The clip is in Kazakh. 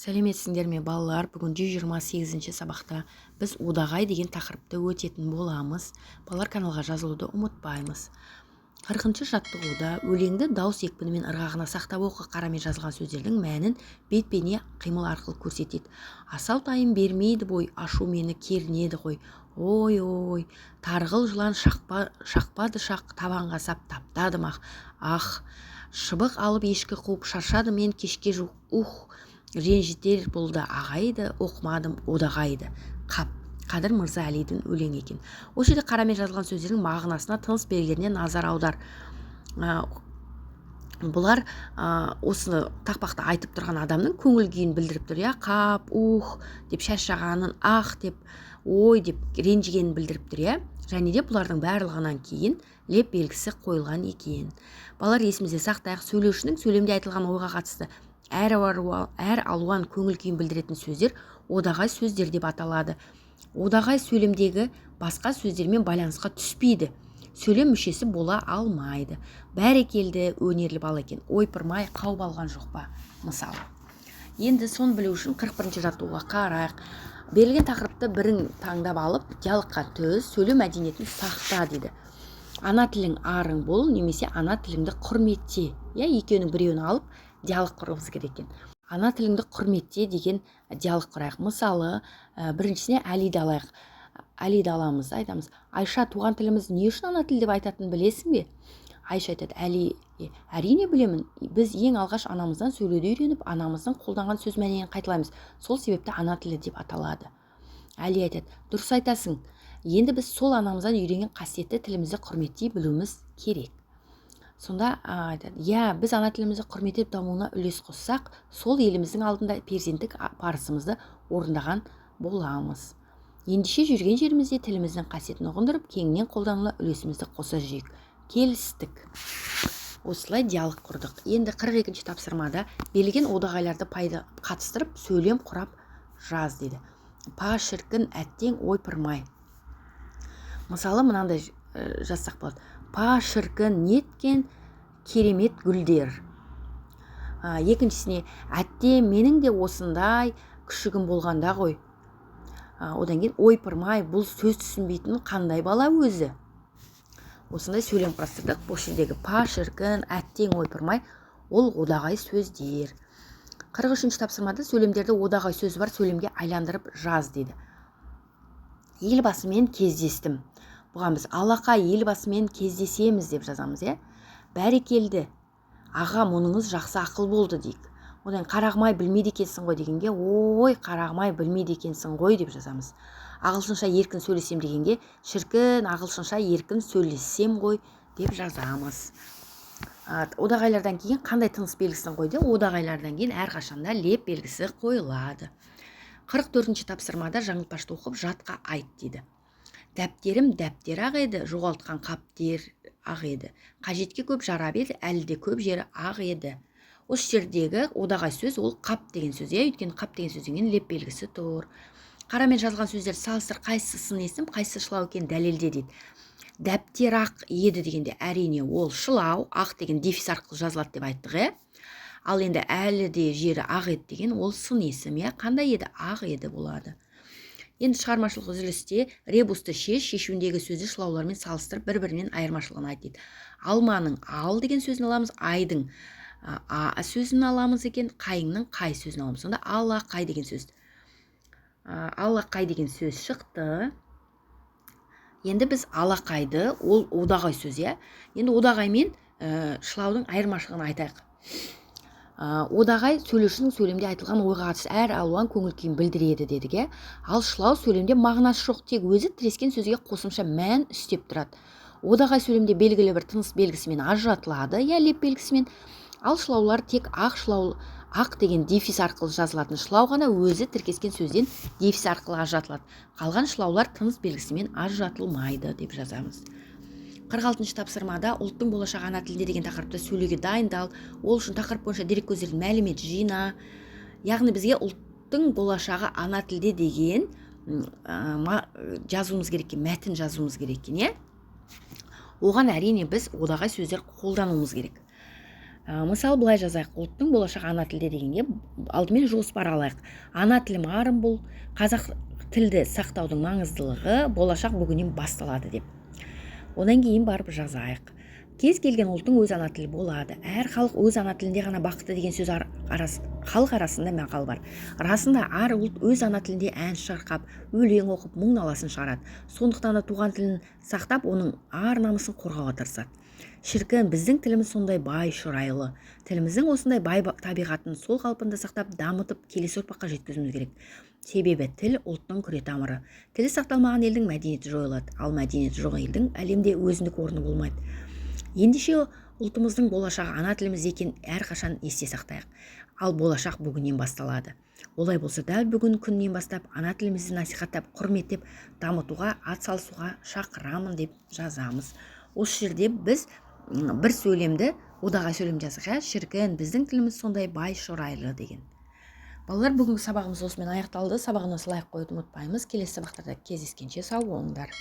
Сәлеметсіңдер ме, балалар! Бүгін 128 сабақта біз «Одағай» деген тақырыпты өтетін боламыз. Балалар, каналға жазылуды ұмытпаймыз. 40-шы жаттығуда өлеңді дауыс екпіні мен ырғағына сақтап оқы. Қарамен жазылған сөздердің мәнін бет бейне қимыл арқылы көрсетеді. Асау тайым бермейді бой, ашу мені кернеді ғой, ой, ой! Тарғыл жылан шақпа, шақпады шақ, табанға сап таптадым, ах, ах! Шыбық алып ешкі қуып, шаршадым мен кешке жуық, ух! Ренжітер бұл да ағайды, оқымадым одағайды. Қап! Қадыр Мырза Әлидің өлеңі екен. Осы жерде қарамен жазылған сөздердің мағынасына, тыныс белгілеріне назар аудар. Бұлар осы тақпақты айтып тұрған адамның көңіл күйін білдіріп тұр, иә. Қап, ух деп шаршағанын, ах деп, ой деп ренжігенін білдіріп тұр, иә. Және де бұлардың барлығынан кейін леп белгісі қойылған екен. Балалар, есімізде сақтайық: сөйлеушінің сөйлемде айтылған ойға қатысты әр алуан көңіл күйін білдіретін сөздер одағай сөздер деп аталады. Одағай сөйлемдегі басқа сөздермен байланысқа түспейді, сөйлем мүшесі бола алмайды. Бәрекелді, өнерлі бала екен, ойпырмай, қауып алған жоқ па, мысалы. Енді соны білу үшін 41 жаттығуға қарайық. Берілген тақырыпты бірін таңдап алып, диалогқа түс, сөйлеу мәдениетін сақта дейді. «Ана тілің арың бол» немесе «Ана тіліңді құрметте», иә, екеуінің біреуін алып, диалог құрғымыз керек екен. «Ана тіліңді құрметте» деген диалог құрайық. Мысалы, біріншісіне Әлиді алайық. Әлиді аламыз, айтамыз: «Айша, туған тіліміз не үшін ана тіл деп айтатынын білесің бе?» Айша айтады: «Әли, әрине білемін. Біз ең алғаш анамыздан сөйлеуді үйреніп, анамыздың қолданған сөз мәнерін қайталаймыз. Сол себепті ана тілі деп аталады». Әли айтады: «Дұрыс айтасың. Енді біз сол анамыздан үйренген қасиетті тілімізді құрметтей білуіміз керек». Сонда айтады: «Иә, біз ана тілімізді құрметтеп, дамуына үлес қоссақ, сол еліміздің алдында перзенттік парызымызды орындаған боламыз. Ендеше, жүрген жерімізде тіліміздің қасиетін ұғындырып, кеңінен қолдануына үлесімізді қоса жүрейік. Келістік». Осылай диалог құрдық. Енді 42 тапсырмада берілген одағайларды пайда қатыстырып, сөйлем құрап жаз дейді. Па, шіркін, әттең, ойпырмай. Мысалы, мынандай жазсақ болады: Па, шіркін, неткен керемет гүлдер! Екіншісіне: Әттең, менің де осындай күшігім болғанда ғой. Одан кейін: Ойпырмай, бұл сөз түсінбейтін қандай бала өзі? Осындай сөйлем құрастырдық. Бұл жердегі па, шіркін, әттең, ойпырмай ол одағай сөздер. 43-тапсырмада сөйлемдерді одағай сөзі бар сөйлемге айландырып жаз дейді. Елбасымен кездестім. Бұған біз «Алақай, Елбасымен кездесеміз» деп жазамыз, иә. Бәрекелді, аға, мұныңыз жақсы ақыл болды дейік. Одан «Қарағым-ай, білмейді екенсің ғой» дегенге «Ой, қарағым-ай, білмейді екенсің ғой» деп жазамыз. Ағылшынша еркін сөйлесем дегенге «Шіркін, ағылшынша еркін сөйлессем ғой» деп жазамыз. Одағайлардан кейін қандай тыныс белгісін қойды? Одағайлардан кейін әрқашанда леп белгісі қойылады. 44-тапсырмада жаңылтпашты оқып, жатқа айт дейді. Дәптерім дәптер ақ еді, жоғалтқан қаптер ақ еді, қажетке көп жарап еді, әлі де көп жері ақ еді. Осы жердегі одағай сөз ол қап деген сөз, иә, өйткені қап деген сөзден кейін леп белгісі тұр. Қарамен жазылған сөздерді салыстыр, қайсысы сын есім, қайсысы шылау екенін дәлелде дейді. Дәптер ақ еді дегенде, әрине, ол шылау, ақ деген дефис арқылы жазылады деп айттық, иә. Ал енді әлі де жері ақ еді деген ол сын есім, иә. Қандай еді? Ақ еді болады. Енді шығармашылық үзілісте ребусты шеш, шешуіндегі сөзді шылаулармен салыстырып, бір бірінен айырмашылығын айт дейді. Алманың ал деген сөзін аламыз, айдың а сөзін аламыз екен, қайыңның қай сөзін аламыз. Сонда алақай деген сөз, алақай деген сөз шықты. Енді біз алақайды, ол одағай сөз, иә. Енді одағай мен шылаудың айырмашылығын айтайық. Одағай сөйлеушінің сөйлемде айтылған ойға қатысты әр алуан көңіл күйін білдіреді дедік, иә. Ал шылау сөйлемде мағынасы жоқ, тек өзі тірескен сөзге қосымша мән үстеп тұрады. Одағай сөйлемде белгілі бір тыныс белгісімен ажыратылады, иә, леп белгісімен. Ал шылаулар тек ақ шылау, ақ деген дефис арқылы жазылатын шылау ғана өзі тіркескен сөзден дефис арқылы ажыратылады. Қалған шылаулар тыныс белгісімен ажыратылмайды деп жазамыз. 46-тапсырмада «Ұлттың болашағы ана тілінде» деген тақырыпта сөйлеуге дайындал. Ол үшін тақырып бойынша дереккөздерден мәлімет жина. Яғни бізге «Ұлттың болашағы ана тілде» деген жазуымыз керек екен, мәтін жазуымыз керек екен, иә. Оған, әрине, біз одағай сөздер қолдануымыз керек. Мысалы, былай жазайық: «Ұлттың болашағы ана тілде» дегенге алдымен жоспар алайық. Ана тілім арым бұл, қазақ тілді сақтаудың маңыздылығы, болашақ бүгіннен басталады деп. Одан кейін барып жазайық: кез келген ұлттың өз ана тілі болады, әр халық өз ана тілінде ғана бақытты деген сөз халық арасында мақал бар. Расында, әр ұлт өз ана тілінде ән шырқап, өлең оқып, мұң наласын шығарады. Сондықтан да туған тілін сақтап, оның ар намысын қорғауға тырысады. Шіркін, біздің тіліміз сондай бай, шұрайлы. Тіліміздің осындай бай табиғатын сол қалпында сақтап, дамытып, келесі ұрпаққа жеткізуіміз керек. Себебі тіл – ұлттың күре тамыры. Тілі сақталмаған елдің мәдениеті жойылады, ал мәдениеті жоқ елдің әлемде өзіндік орны болмайды. Ендеше, ұлтымыздың болашағы ана тіліміз екенін әрқашан есте сақтайық. Ал болашақ бүгіннен басталады. Олай болса, дәл бүгін күннен бастап ана тілімізді насихаттап, құрметтеп, дамытуға ат салысуға шақырамын деп жазамыз. Осы жерде біз бір сөйлемді, одағай сөйлем жаздық, иә. «Шіркін, біздің тіліміз сондай бай, шұрайлы» деген. Балалар, бүгінгі сабағымыз осымен аяқталды. Сабағына лайк қоюды ұмытпаймыз. Келесі сабақтарда кездескенше сау болыңдар.